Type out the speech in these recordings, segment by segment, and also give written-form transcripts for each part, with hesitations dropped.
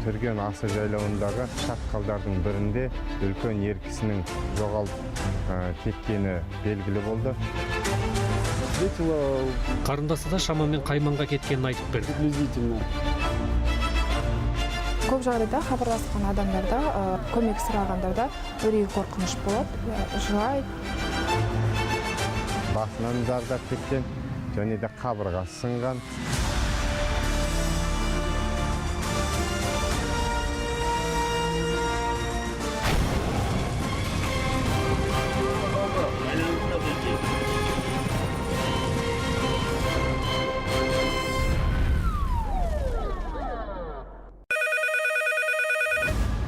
Түрген асы жайлауындағы шатқалдардың бірінде үлкен ер кісінің жоғалып кеткені белгілі болды. Встретила. Қарындасы да шамамен қай маңға кеткенін айтып берді. Приблизительно. Көп жағдайда хабарласқан адамдарда, көмек сұрағандарда үрей, қорқыныш болады, жылайды. Басынан зардап шеккен және де қабырғасы сынған.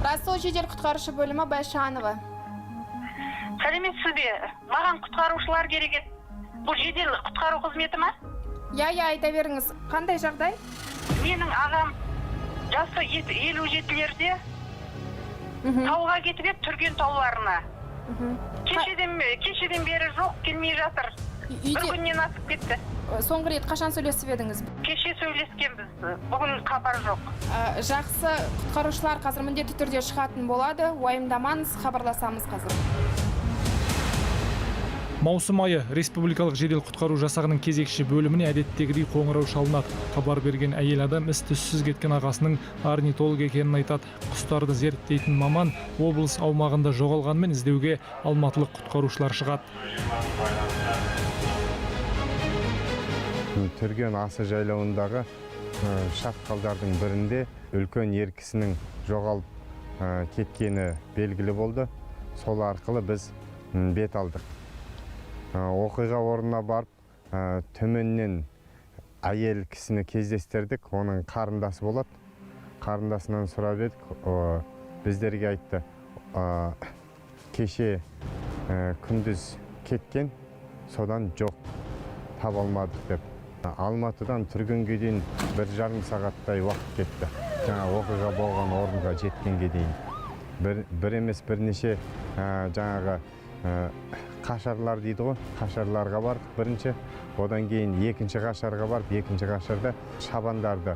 Расул, жедел құтқарушы бөлімі, Байшанова. Сәлеметсіз бе? Маған құтқарушылар керек еді. Бұл жедел құтқару қызметі ма? Иә, айта беріңіз, қандай жағдай? Менің ағам, жасы 57-лерде, тауға кетіп еді, Түрген тауларына. Кешеден бері жоқ, келмей жатыр. Бір Үйде күннен асып кетті. Соңғы рет қашан сөйлесіп едіңіз? Кеше сөйлескенбіз, бүгін хабар жоқ. Жақсы, құтқарушылар қазір міндетті түрде шығатын болады, уайымдамаңыз, хабарласамыз қазір. Маусым айы. Республикалық жедел құтқару жасағының кезекші бөліміне әдеттегідей қоңырау шалынады. Хабар берген әйел адам із түзсіз кеткен ағасының орнитолог екенін айтады. Құстарды зерттейтін маман облыс аумағында жоғалғанмен, іздеуге алматылық құтқарушылар шығады. Түрген асы жайлауындағы шатқалдардың бірінде үлкен ер кісінің жоғалып кеткені белгілі болды. Сол арқылы біз бет алдық. Оқиға орнына барып, төменнен әйел кісіні кездестірдік. Оның қарындасы болады. Қарындасынан сұрап едік, біздерге айтты, кеше күндіз кеткен, содан жоқ, таба алмадық деп. Алматыдан Түргенге дейін 1,5 сағаттай уақыт кетті, жаңа оқиға болған орынға жеткенге дейін. Бір емес, бірнеше жаңағы қашарлар дейді ғой, қашарларға бардық бірінші, одан кейін екінші қашарға барып, екінші қашарда шабандарды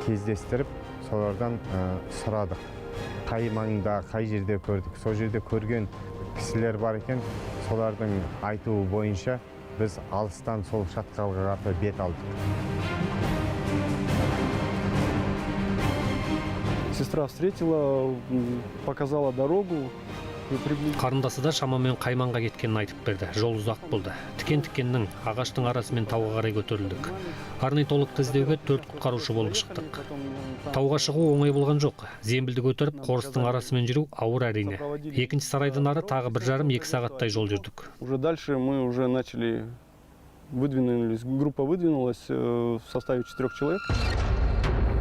кездестіріп, солардан сұрадық, қай маңда, қай жерде көрдік. Сол жерде көрген кісілер бар екен. Солардың айтуы бойынша біз алыстан сол шатқалға қарата бет алдық. Сестра встретила, показала дорогу. И приблизительно Қарындасы да шамамен қай маңға кеткенін айтып берді. Жол ұзақ болды. Тікен тікеннің, ағаштың арасымен тауға қарай көтерілдік. Орнитологты іздеуге төрт құтқарушы болып шықтық. Тауға шығу оңай болған жоқ. Зембілді көтеріп, қорыстың арасымен жүру ауыр, әрине. Екінші сарайдан ары тағы 1,5-2 сағаттай жол жүрдік. Уже дальше мы уже начали, выдвинулись, группа выдвинулась в составе четырех человек.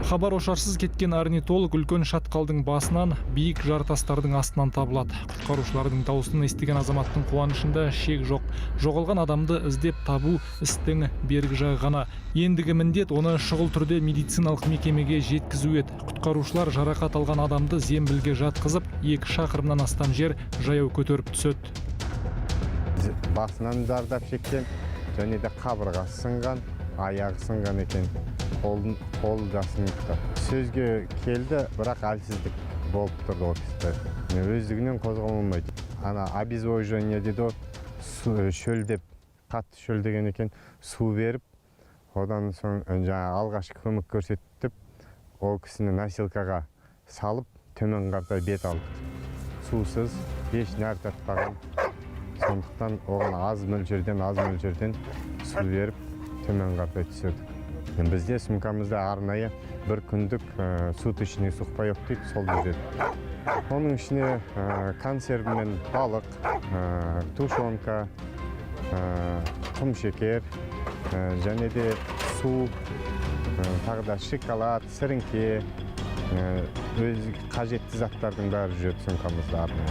Хабар ошарсыз кеткен орнитолог үлкен шатқалдың басынан, биік жартастардың астынан табылады. Құтқарушылардың дауысын естіген азаматтың қуанышында шек жоқ. Жоғалған адамды іздеп табу істің бергі жағы ғана. Ендігі міндет оны шұғыл түрде медициналық мекемеге жеткізу еді. Құтқарушылар жарақат алған адамды зембілге жатқызып, 2 шақырымнан астам жер жаяу көтеріп түседі. Басынан зардап шеккен және де қабырғасы сынған, аяғы сынған екен, қолы да сыныпты. Сөзге келді, бірақ әлсіздік болып тұрды. Ол кісі өздігінен қозғала алмайды. Ана обезвоживание дейді ғой, шөлдеп, қатты шөлдеген екен. Су беріп, одан соң жаңағы алғашқы көмек көрсетіп, ол кісіні носилкаға салып, төмен қарата бет алдық. Сусыз, еш нәр татпаған, сондықтан оған аз мөлшерден, аз мөлшерден су беріп, төмен қаратай түсірдік. Бізде сумкамызда арнайы бір күндік суточный сухпайок дейді, сол жүреді. Оның ішіне консерв мен балық, тушенка, құм шекер, және де су, тағы да шоколад, сіріңке, өз қажетті заттардың бәрі жүреді сумкамызда арнайы.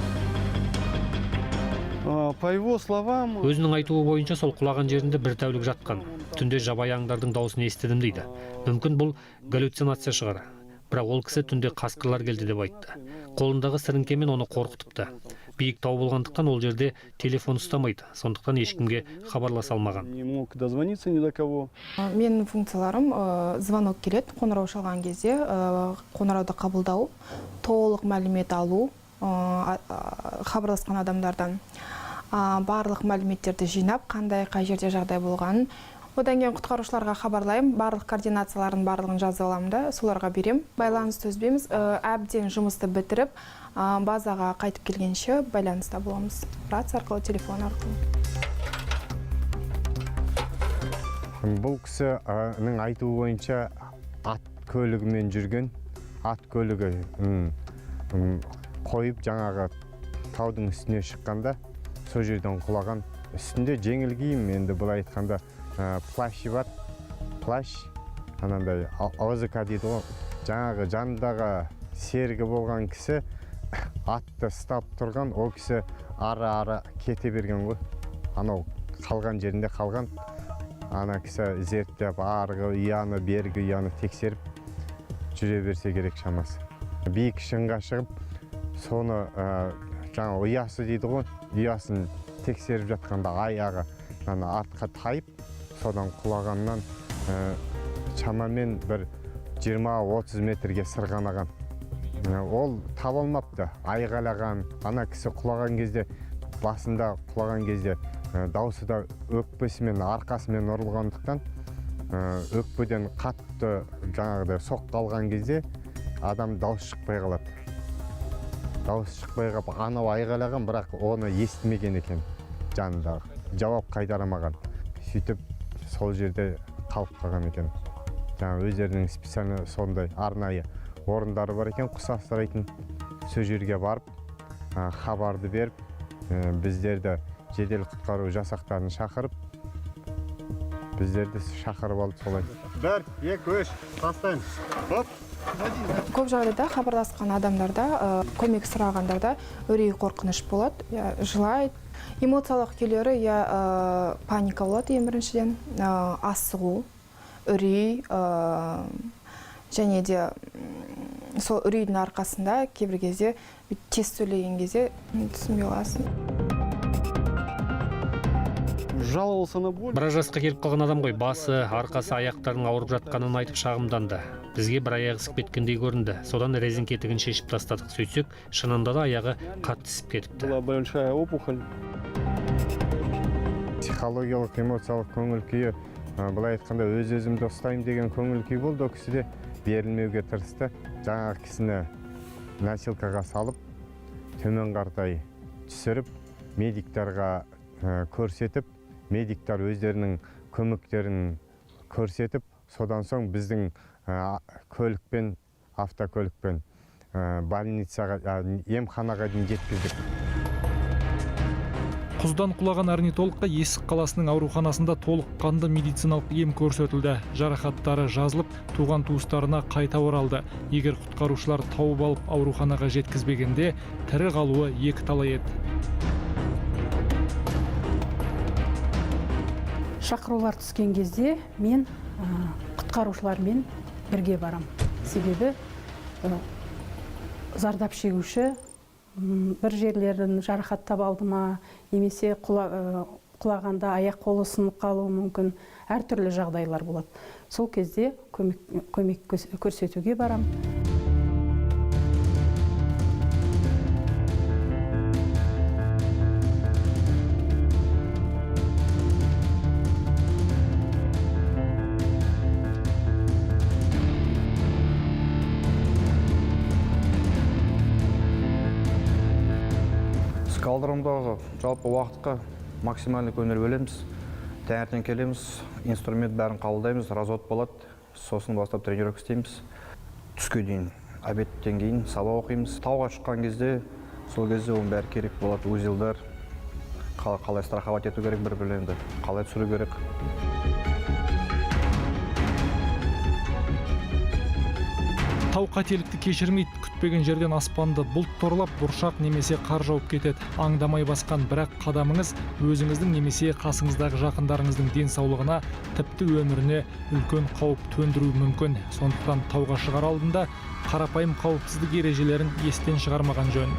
По его словам, Өзінің айтуы бойынша, сол құлаған жерінде бір тәулік жатқан. Түнде жабайы аңдардың дауысын естідім дейді. Мүмкін, бұл галлюцинация шығар, бірақ ол кісі түнде қасқырлар келді деп айтты. Қолындағы сіріңкемен оны қорқытыпты. Биік тау болғандықтан, ол жерде телефон ұстамайды, сондықтан ешкімге хабарласа алмаған. Не мог дозвониться ни до кого. Менің функцияларым: звонок келеді, қоңырау шалған кезде қоңырауды қабылдау, толық мәлімет алу хабарласқан адамдардан, барлық мәліметтерді жинап, қандай, қай жерде жағдай болғанын. Одан кейін құтқарушыларға хабарлаймын, барлық координацияларын, барлығын жазып аламын да, соларға беремін. Байланысты үзбейміз, әбден жұмысты бітіріп, базаға қайтып келгенше байланыста боламыз, рация арқылы, телефон арқылы. Бұл кісінің айтуы бойынша, ат көлігімен жүрген, ат көлігі қойып, жаңағы таудың үстіне шыққанда сол жерден құлаған. Үстінде жеңіл киім, енді былай айтқанда, плащы бар, плащ анандай ОЗК дейді ғой. Жаңағы жанындағы серігі болған кісі атты ұстап тұрған, ол кісі ары ары кете берген ғой, анау қалған жерінде қалған. Ана кісі зерттеп, арғы ұяны, бергі ұяны тексеріп жүре берсе керек шамасы. Биік шыңға шығып, соны жаңа ұясы дейді ғой, ұясын тексеріп жатқанда аяғы ана артқа тайып, содан құлағаннан шамамен бір 20-30 метрге сырғанаған. Ол таба алмапты, айғайлаған. Ана кісі құлаған кезде, басында құлаған кезде даусы да өкпесімен, арқасымен ұрылғандықтан, өкпеден қатты жаңағыдай соққы алған кезде адам дауыс шықпай қалады. Дауыс шықпай қалып, анау айғайлаған, бірақ оны естімеген екен жанындағы, жауап қайтарамаған. Сөйтіп сол жерде қалып қалған екен. Жаңа өздерінің специально сондай арнайы орындары бар екен құс асырайтын, сол жерге барып, хабарды беріп, біздерді, жедел құтқару жасақтарын шақырып, біздерді шақырып алды солай. Бір, екі, үш, тастаймыз, хоп! Көп жағдайда хабарласқан адамдарда, көмек сұрағандарда үрей, қорқыныш болады, иә, жылайды. Эмоциялық күйлері, иә, паника болады ең біріншіден, асығу, үрей, және де сол үрейдің арқасында кейбір кезде бүйтіп тез сөйлеген кезде түсінбей қаласың. Жаловался на боль. Біраз жасқа келіп қалған адам ғой, басы, арқасы, аяқтарының ауырып жатқанын айтып шағымданды. Бізге бір аяғы ісіп кеткендей көрінді, содан резеңке етігін шешіп тастадық. Сөйтсек, шынында да аяғы қатты ісіп кетіпті. Была большая опухоль. Психологиялық, эмоциялық көңіл күйі, былай айтқанда, өз өзімді ұстаймын деген көңіл күй болды. Ол кісі де берілмеуге тырысты. Жаңағы кісіні носилкаға салып, төмен қаратай түсіріп, медиктарға көрсетіп, медиктар өздерінің көмектерін көрсетіп, содан соң біздің көлікпен, автокөлікпен больницаға, емханаға дейін жеткіздік. Құздан құлаған орнитологқа Есік қаласының ауруханасында толыққанды медициналық ем көрсетілді. Жарақаттары жазылып, туған туыстарына қайта оралды. Егер құтқарушылар тауып алып, ауруханаға жеткізбегенде, тірі қалуы екі талай еді. Шақырулар түскен кезде мен құтқарушылармен бірге барам. Себебі зардап шегуші бір жерлерін жарақаттап алды ма, немесе құлағанда аяқ қолы сынып қалуы мүмкін, әртүрлі жағдайлар болады. Сол кезде көмек көрсетуге барам. Скалодромдағы жалпы уақытқа максимальный көңіл бөлеміз. Таңертең келеміз, инструмент бәрін қабылдаймыз, развод болады, сосын бастап тренировка істейміз. Түске дейін, обедтен кейін сабақ оқимыз. Тауға шыққан кезде, сол кезде оның бәрі керек болады, узелдар, қалай страховать ету керек бір бірлеріңді, қалай түсіру керек. Тау қателікті кешірмейді. Күтпеген жерден аспанды бұлт торлап, бұршақ немесе қар жауып кетеді. Аңдамай басқан бірақ қадамыңыз өзіңіздің немесе қасыңыздағы жақындарыңыздың денсаулығына, тіпті өміріне үлкен қауіп төндіруі мүмкін. Сондықтан тауға шығар алдында қарапайым қауіпсіздік ережелерін естен шығармаған жөн.